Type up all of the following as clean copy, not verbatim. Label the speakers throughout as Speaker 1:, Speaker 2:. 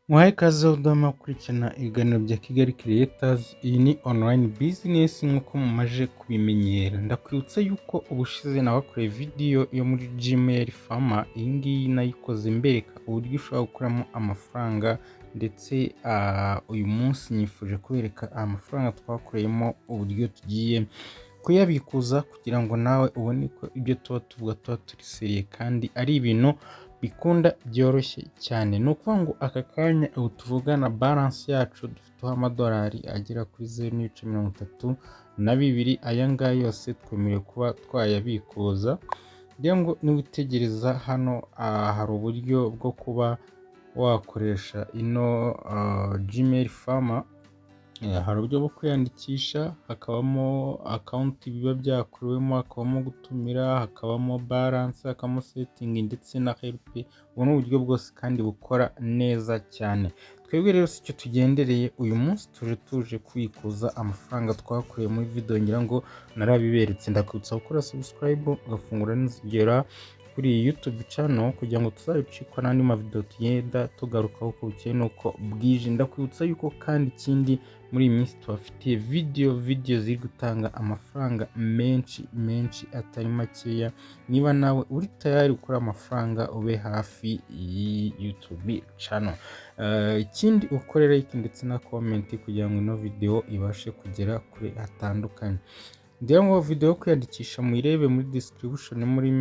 Speaker 1: Muhaye ikaze udahwema gukurikirana ibiganiro bya Kigali Creators. Iyi ni online business nk'uko mumaze kubimenyera. Ndakwibutsa yuko ubushize nabakoreye video yo muri Gmail Farmer. Iyi ngiyi nayikoze mbereka uburyo ushobora gukuramo amafaranga, ndetse uyu munsi nifuje kubereka amafaranga twakoreyemo, uburyo tugiye kuyabikuza, kugira ngo nawe ubone ko ibyo tuba tuvuga tuba turi sérieux kandi ari ibintu bikunda byoroshye cyane. Ni ukuvuga ngo aka kanya ubu tuvugana, balance yacu dufiteho amadolari agera kuri 0.32. Aya ngaya yose twemerewe kuba twayabikuza. Kugira ngo niwitegereza hano, hari uburyo bwo kuba wakoresha ino Gmail Farmer. Hari uburyo bwo kwiyandikisha, hakabamo account biba byakorewemo, hakabamo gutumira, hakabamo balance, hakabamo setting ndetse na help. Ubu ni uburyo bwose kandi bukora neza cyane. Twebwe rero si icyo tugendereye uyu munsi, tuje kubikuza amafaranga twakoreye muri video, ngira ngo narabiberetse. Ndakwibutsa gukora subscribe, ugafungura n'inzogera kuri iyi YouTube channel, kugira ngo tuzabicikwa n'andi mavideo tugenda tugarukaho uko bukeye n'uko bwije. Ndakwibutsa yuko kandi ikindi, muri iyi minsi tubafitiye video ziri gutanga amafaranga menshi menshi atari makeya. Niba nawe uri tayari gukora amafaranga, ube hafi y'iyi YouTube channel. Ikindi ukore like ndetse na comment kugira ngo ino video ibashe kugera kure hatandukanye. Ngira ngo video yo kwiyandikisha muyirebe muri description, muri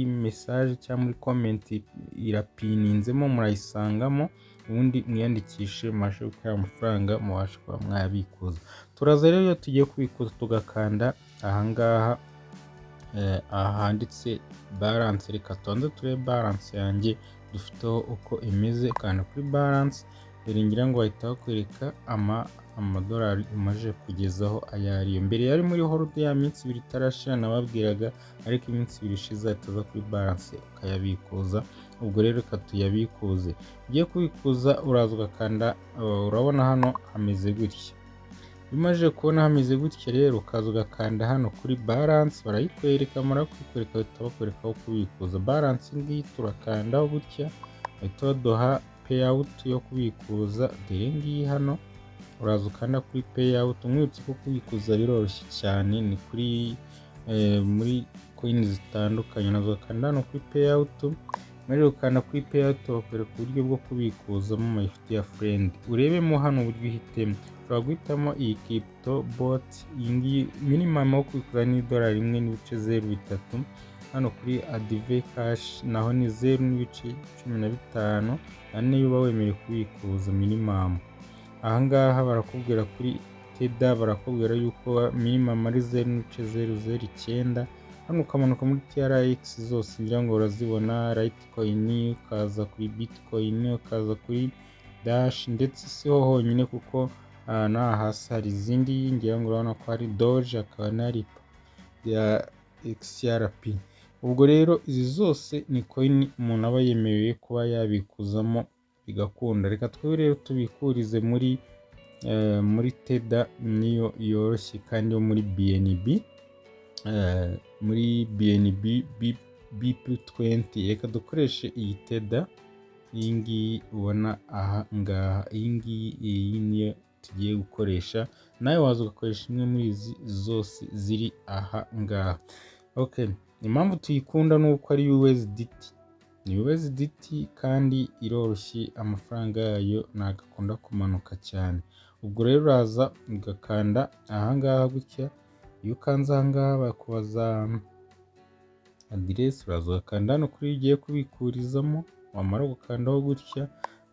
Speaker 1: message cyangwa muri comment irapininzemo, murayisangamo, ubundi mwiyandikishe, mubashe gukora amafaranga, mubashe kuba mwabikuza. Turaza rero, iyo tugiye kubikuza tugakanda ahangaha, aha handitse balance. Reka tubanze turebe balance yanjye dufiteho uko imeze. Kanda kuri balance mbere, ngira ngo bahita bakwereka amadolari umaze kugezaho ayo ariyo. Mbere yari muri hold ya minsi 2 itarashira nababwiraga, ariko iminsi 2 ishize ahita aza kuri balance ukayabikuza. Ubwo rero reka tuyabikuze. Ugiye kubikuza, uraza ugakanda, urabona hano hameze gutya. Iyo umaze kubona hameze gutya rero, ukaza ugakanda hano kuri balance, barayikwereka. Mara kuyikwereka, bahita bakwereka aho kubikuza. Balance ngiyi, turakandaho gutya, bahita baduha payout yo kubikuza. Dore ngiyi hano, uraza ukanda kuri payout. Umwibutse ko kubikuza biroroshye cyane, ni kuri muri coin zitandukanye. Nazo ukanda hano kuri payout. Muri ukanda kuri payout, bakwereka uburyo bwo kubikuzamo my dear friend. Urebemo hano uburyo uhitemo. Ushobora guhitamo iyi crypto bot. Iyi ngiyi minimum wo kubikuza ni idolari 1.03. Hano kuri AdvCash naho ni 0.15, ane uba wemerewe kubikuza minimum. Ahangaha barakubwira kuri Tether, barakubwira yuko minimum ari 0.009. Hano ukamanuka muri TRX zose, ngira ngo urazibona, Litecoin, ukaza kuri Bitcoin, ukaza kuri Dash, ndetse siho honyine kuko n'aha hasi hari izindi. Ngira ngo urabona ko hari Doge, hakaba na Ripple ya XRP. Ubwo rero izi zose ni coin umuntu aba yemerewe kuba yabikuzamo bigakunda. Reka twebwe rero tubikurize muri Tether, niyo yoroshye kandi yo muri BNB, muri BNB BP20. Reka dukoreshe iyi Tether, iyi ngiyi ubona aha ngaha. Iyi ngiyi, iyi niyo tugiye gukoresha. Nawe waza ugakoresha imwe muri izi zose ziri aha ngaha. Okay, impamvu tuyikunda ni uko ari USDT, ni USDT kandi iroroshye, amafaranga yayo ntabwo akunda kumanuka cyane. Ubwo rero uraza ugakanda ahangaha gutya. Iyo ukanze ahangaha, bakubaza aderesi. Uraza ugakanda hano kuri ugiye kubikurizamo. Wamara gukandaho gutya,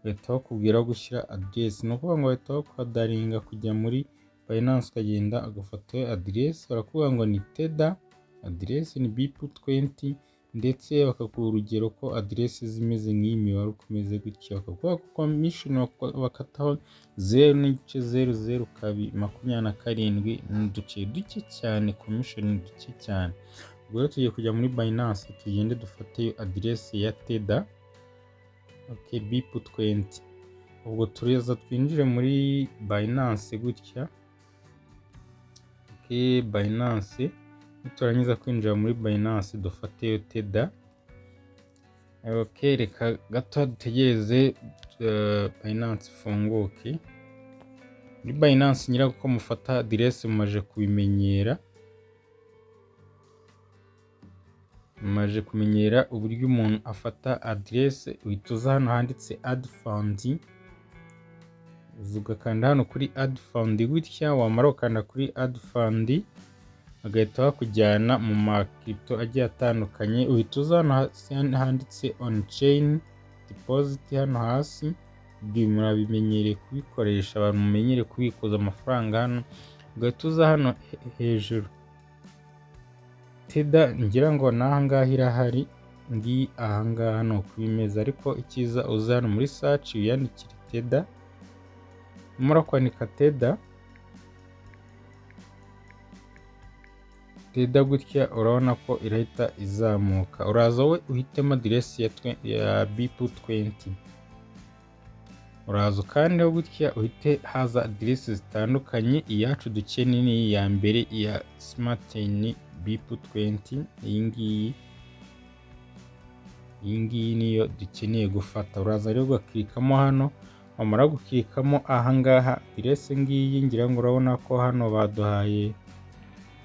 Speaker 1: bahita bakubwira gushyira aderesi. Ni ukuvuga ngo bahita bakwadaringa kujya muri Binance, ukagenda ugafata aderesi. Barakubwira ngo ni Tether, aderesi ni BP20, ndetse bakaguha urugero ko aderesi zimeze nk'iyi mibare uko imeze gutya. Bakaguha ko commission bakataho 0.00227, ni uduce duke cyane, commission ni duke cyane. Ubwo rero tugiye kujya muri Binance, tugende dufateyo aderesi ya Tether, okay, BP20. Ubwo turaza twinjire muri Binance gutya. Okay, Binance, niturangiza kwinjira muri Binance, dufateyo Tether. Okay, reka gato dutegereze Binance ifunguke. Muri Binance nyira ko mufata aderese mumaje kubimenyera, mumaje kumenyera uburyo umuntu afata aderese. Uhita uza hano handitse add fund, ugakanda hano kuri add fund gutya. Wamara gukanda kuri add fund, bagahita bakujyana mu ma crypto agiye atandukanye. Uhita uza hano hasi handitse on chain deposit hano hasi. Ibyo murabimenyereye kubikoresha, abantu mumenyereye kubikuza amafaranga hano. Ugahita uza hano hejuru Tether, ngira ngo n'aha ngaha irahari, ngiyi aha ngaha ni uko imeze. Ariko icyiza, uza hano muri search wiyandikire Tether. Numara kwandika Tether gutya, urabona ko irahita izamuka. Uraza wowe uhitemo aderesi ya BEP20, uraza ukandeho gutya, uhite haza aderesi zitandukanye. Iyacu dukeneye ni iya mbere, iya Smart Chain BEP20, iyi ngiyi. Iyi ngiyi niyo dukeneye gufata. Uraza rero ugaklikamo hano. Wamara guklikamo aha ngaha, aderesi ngiyi, ngira ngo urabona ko hano baduhaye,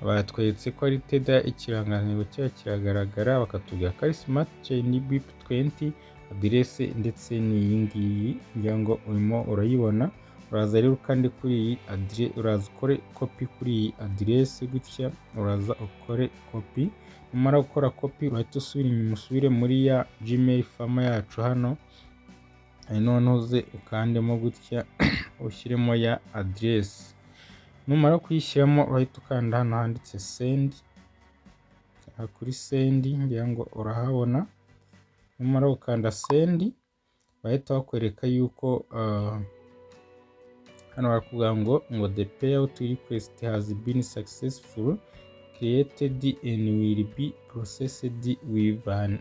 Speaker 1: batweretse ko ari Tether, ikirangantego cyayo kiragaragara, bakatubwira ko ari Smart Chain BEP20 aderese, ndetse n'iyi ngiyi ngira ngo urimo urayibona. Uraza rero kandi kuri iyi aderese, uraza ukore copy kuri iyi aderese gutya, uraza ukore copy. Numara gukora copy, urahita usubira inyuma, usubire muri ya Gmail Farmer yacu hano, noneho uze ukandemo gutya, ushyiremo ya aderese. Numara kuyishyiramo, urahita ukanda hano handitse send, kuri send ngira ngo urahabona. Numara gukanda send, bahita bakwereka yuko hano barakubwira ngo "The payout request has been successfully created and will be processed within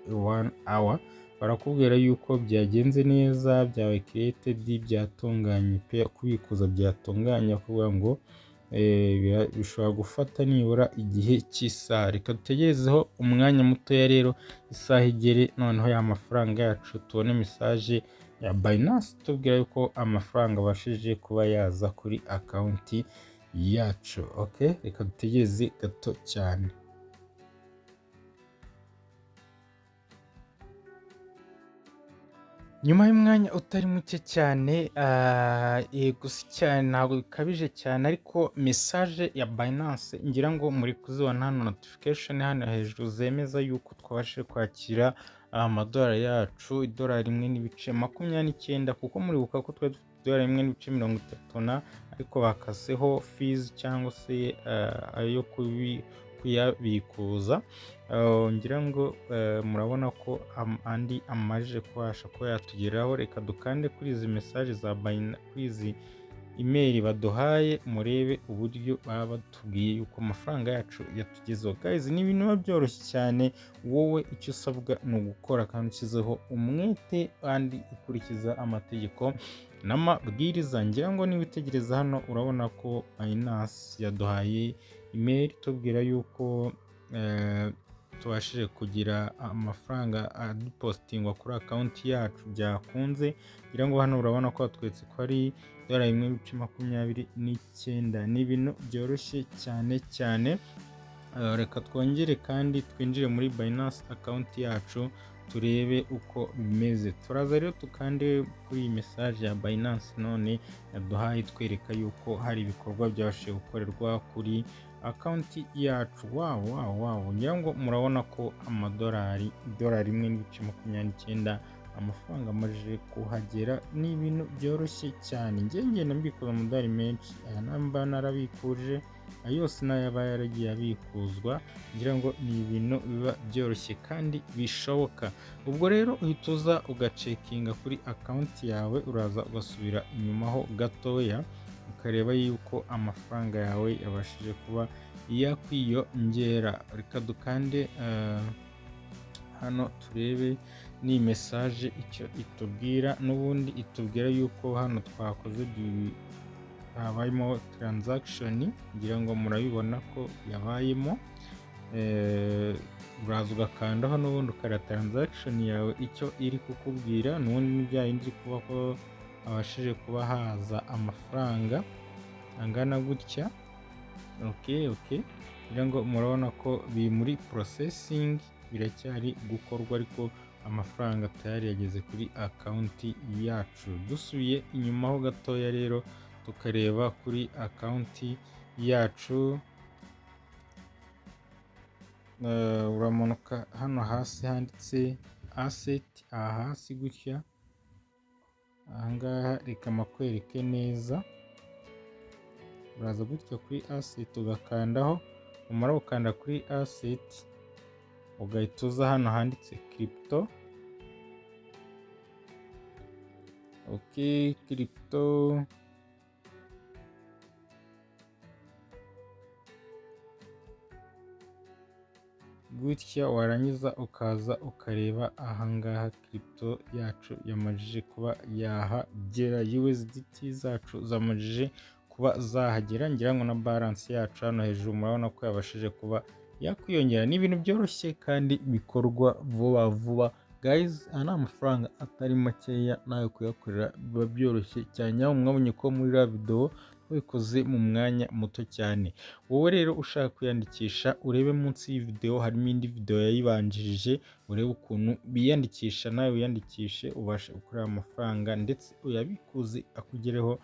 Speaker 1: one hour." Barakubwira yuko byagenze neza, byabaye created, byatunganye pe, kubikuza byatunganye. Kuvuga ngo bishobora gufata nibura igihe cy'isaha. Reka dutegerezeho umwanya mutoya rero, isaha igere, noneho ya mafaranga yacu tubone message ya Binance tubwira yuko amafaranga abashije kuba yaza kuri account yacu. Okay, reka dutegereze gato cyane. Nyuma y'umwanya utari muke cyane, yego si cyane, ntabwo bikabije cyane, ariko message ya Binance ngira ngo muri kuzibona hano, notification hano hejuru zemeza yuko twabashije kwakira amadolari yacu, idolari 1.29, kuko muribuka ko twari dufite idolari 1.30 na, ariko bakaseho fees cyangwa se ayo kuyabikuza. Ngira ngo murabona ko andi amaje kubasha kuba yatugeraho. Reka dukande kuri izi message za Binance, kuri izi email baduhaye, murebe uburyo baba batubwiye yuko amafaranga yacu yatugezeho. Guys, ni ibintu biba byoroshye cyane. Wowe icyo usabwa ni ugukora kandi ushyizeho umwete kandi ukurikiza amategeko n'amabwiriza. Ngira ngo niba witegereza hano, urabona ko Binance yaduhaye email itubwira yuko tubashije kugira amafaranga adepositingwa kuri account yacu, byakunze. Ngira ngo hano urabona ko batweretse ko ari idolari 1.29. Ni ibintu byoroshye cyane cyane. Reka twongere kandi twinjire muri Binance account yacu, turebe uko bimeze. Turaza rero tukande kuri iyi message ya Binance none yaduhaye, twereka yuko hari ibikorwa byabashije gukorerwa kuri account yacu. Wow, wow, wow! Ngira ngo murabona ko amadolari, idolari 1.29, amafaranga amaze kuhagera. Ni ibintu byoroshye cyane. Njye ngenda mbikuza amadolari menshi, aya namba narabikuje, ayo yose nayo aba yaragiye abikuzwa. Ngira ngo ni ibintu biba byoroshye kandi bishoboka. Ubwo rero uhita uza ugacheckinga kuri account yawe, uraza ugasubira inyuma ho gatoya, ukareba yuko amafaranga yawe yabashije kuba yakwiyongera. Reka dukande hano turebe ni message icyo itubwira. N'ubundi itubwira yuko hano twakoze, habayemo transaction, ngira ngo murabibona ko yabayemo. Uraza ugakandaho n'ubundi ukareba transaction yawe icyo iri kukubwira. N'ubundi ni bya bindi iri kuba ko habashije kuba haza amafaranga angana gutya. Okay, kugira ngo murabona ko biri muri processing, biracyari gukorwa, ariko amafaranga tayari yageze kuri account yacu. Dusubiye inyuma ho gatoya rero, tukareba kuri account yacu, uramanuka hano hasi handitse asset, aha hasi gutya ahangaha, reka makwereke neza. Uraza gutya kuri asset ugakandaho, umara gukanda kuri asset ugahita uza hano handitse crypto. Okay, crypto gutya, warangiza ukaza ukareba ahangaha crypto yacu yamajije kuba yahagera, USDT zacu zamajije kuba zahagera. Ngira ngo na balance yacu hano hejuru murabona ko yabashije kuba yakwiyongera. Ni ibintu byoroshye kandi bikorwa vuba vuba guys. Aya ni amafaranga atari makeya, nawe kuyakorera biba byoroshye cyane. Aho mwabonye ko muri iriya video wabikoze mu mwanya muto cyane. Wowe rero ushaka kwiyandikisha, urebe munsi y'iyi video harimo indi video yayibanjirije, urebe ukuntu biyandikisha, nawe wiyandikishe ubashe gukorera amafaranga ndetse uyabikuze akugereho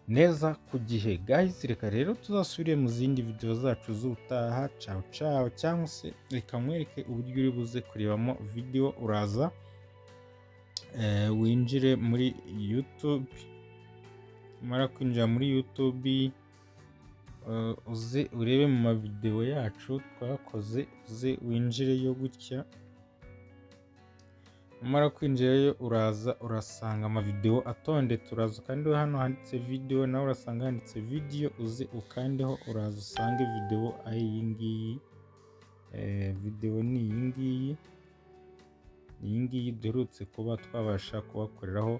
Speaker 1: neza ku gihe. Guys, reka rero tuzasubire mu zindi video zacu z'ubutaha. Ciao ciao. Cyangwa se reka nkwereke uburyo uri buze kurebamo video. Uraza winjire muri YouTube, umara kwinjira muri YouTube uze urebe mu mavideo yacu twakoze, uze winjireyo gutya. Umara kwinjirayo uraza urasanga amavideo atondetse, uraza kandi hano handitse video, nawe urasanga handitse video, uze ukandeho, uraza usange video ari iyi ngiyi. Video ni iyi ngiyi, iyi ngiyi duherutse kuba twabasha kubakoreraho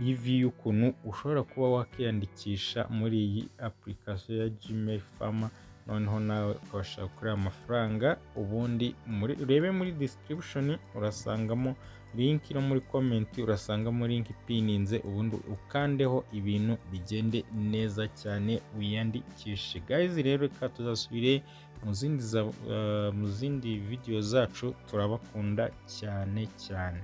Speaker 1: review y'ukuntu ushobora kuba wakiyandikisha muri iyi application ya Gmail Farmer, noneho nawe ukabasha gukorera amafaranga. Ubundi urebe muri description urasangamo link, no muri comment urasangamo link ipininze, ubundi ukandeho ibintu bigende neza cyane, wiyandikishe. Guys rero reka tuzasubire mu zindi video zacu, turabakunda cyane cyane.